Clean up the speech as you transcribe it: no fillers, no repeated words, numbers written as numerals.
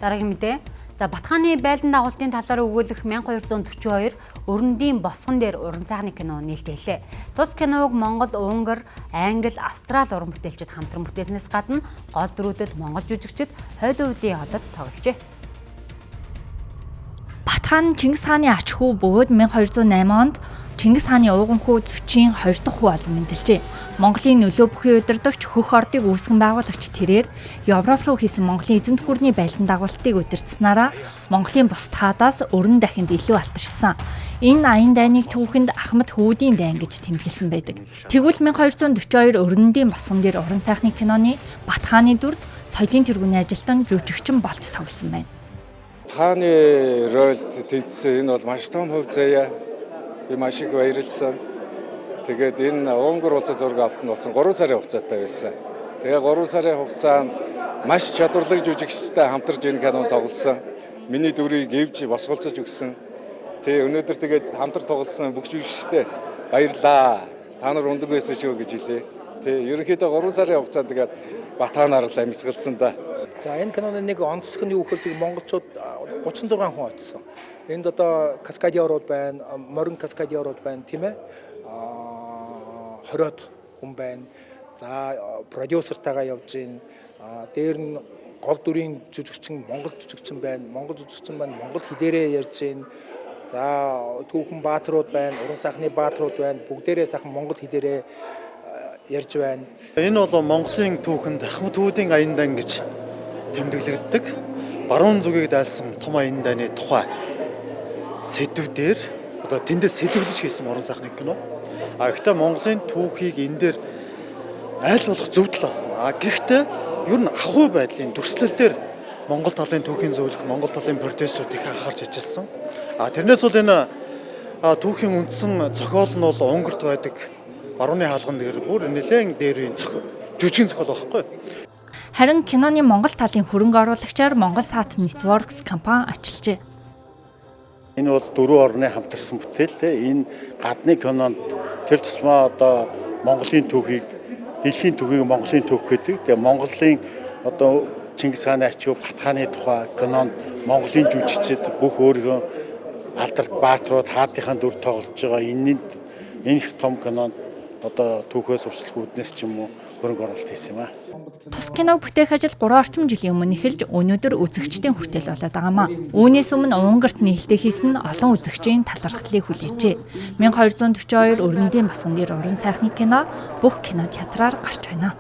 Дараагийн мэдээ. За, Батхааны байлдан дагуултын талаар өгүүлэх 1242 өрөндийн босгон дээр уран сайхны кино нээлтэлээ. Тус киног Монгол, Унгар, Англи, Австрали уран бүтээлчид хамтран бүтээснээс гадна гол дүрүүдэд монгол жүжигчид Холливуудын одод тогложээ. Батхан Чингис хааны ач хүү бөгөөд 1208 онд Чингис хааны ууган хүү Зүчийн 2 дахь хүү олон мэндэлжээ. Монголын нөлөө бүхий удирдагч, хөх ордыг үүсгэн байгуулагч тэрээр Европ руу хийсэн Монголын эзэнт гүрний байлдан дагуултыг удирдсанараа Монголын бусад хаадаас өрн дахинд илүү алтаршсан. Энэ аян дайныг түүхэнд Ахмад хүүдийн дайн гэж тэмдэглэсэн байдаг. Тэгвэл 1242 өрнөндийн босгон дээр уран сайхны киноны Батхааны дүрд соёлын тэргүүний ажилтан жүжигчин болц тоглосон байна. Хааны ролд тэнцсэн энэ бол маш том хувь заяа. Би маш их баярлсан. Тэгээд энэ Унгар улсад зураг авалт нь болсон 3 сарын хугацаатай байсан. Тэгээ 3 сарын хугацаанд маш чадварлаг жүжигчтэй хамтарч энэ кинонд тоглосон. Миний дүрийг эвж босголцож өгсөн. Тэгээ өнөөдөр тэгээд хамтар тоглосон бүх жүжигчтэй баярлаа. Та нар ундаг байсан шүү гэж хэлье. Тэгээ ерөнхийдөө 3 сарын хугацаанд тэгээд Батхаанаар л амьсгалсан да. За, энэ киноны нэг онцлог нь юу гэхээр монголчууд 36 хүн очсон. Энд одоо каскадерууд байна, морин каскадерууд байна, тийм ээ. 20-од хүн байна. За, продюсертайгаа явж гин. Дээр нь гол дүрийн жүжигчин монгол жүжигчин байна. Монгол жүжигчин маань монгол хэлээрээ ярьж гин. За, түүхэн баатрууд байна, уран сайхны баатрууд байна. Бүгдээрээ сайхан монгол хэлээрээ ярьж байна. Энэ бол Монголын түүхэнд Ахмад хүүдийн аян дан гэж тэмдэглэгддэг. Баруун зүгийг дайлсан том аян дайны тухай сэдв дээр одоо тэндээс сэдвлэж хийсэн уран сайхны кино. А гэхдээ Монголын түүхийг энэ дээр аль болох зөв талаас нь. А гэхдээ ер нь ахуй байдлын дүрслэл дээр Монгол талын түүхийн зөвлөх, Монгол талын продюсерууд их анхаарч ажилласан. А тэрнээс бол энэ түүхийн үндсэн зохиол нь бол Унгарт байдаг барууны хаалган дээр бүр нэлээд дээр үеийн жүжигэн зохиол байхгүй. Харин киноны Монгол талын хөрөнгө оруулагчаар Монголсат Networks компани ажиллажээ. Энэ бол дөрвөн орны хамтарсан бүтээл те. Энэ гадны кинонд тэр тусмаа одоо Монголын түүхийг, дэлхийн түүхийг Монголын түүх гэдэг. Тэгээ Монголын одоо Чингис хааны ач хүү Батхааны тухай кинонд Монголын жүжигчид бүх өөрийнхөө алдарт баатрууд хаадынхаа дүр тоглож байгаа. Энэ их том кинонд одоо түүхээс сурчлах үүднээс ч юм уу хөрөнгө оруулалт хийсэн юм аа. Тус киног бүтээх ажил 3 орчим жилийн өмнө эхэлж өнөөдөр үзэгчдийн хүртэл болоод байгаа маа. Үүнээс өмнө Унгарт нээлттэй хийсэн нь олон үзэгчийн талархлыг хүлээжээ. 1242 өрнөдийн босгон дээр уран сайхны кино бүх кино театраар гарч байна.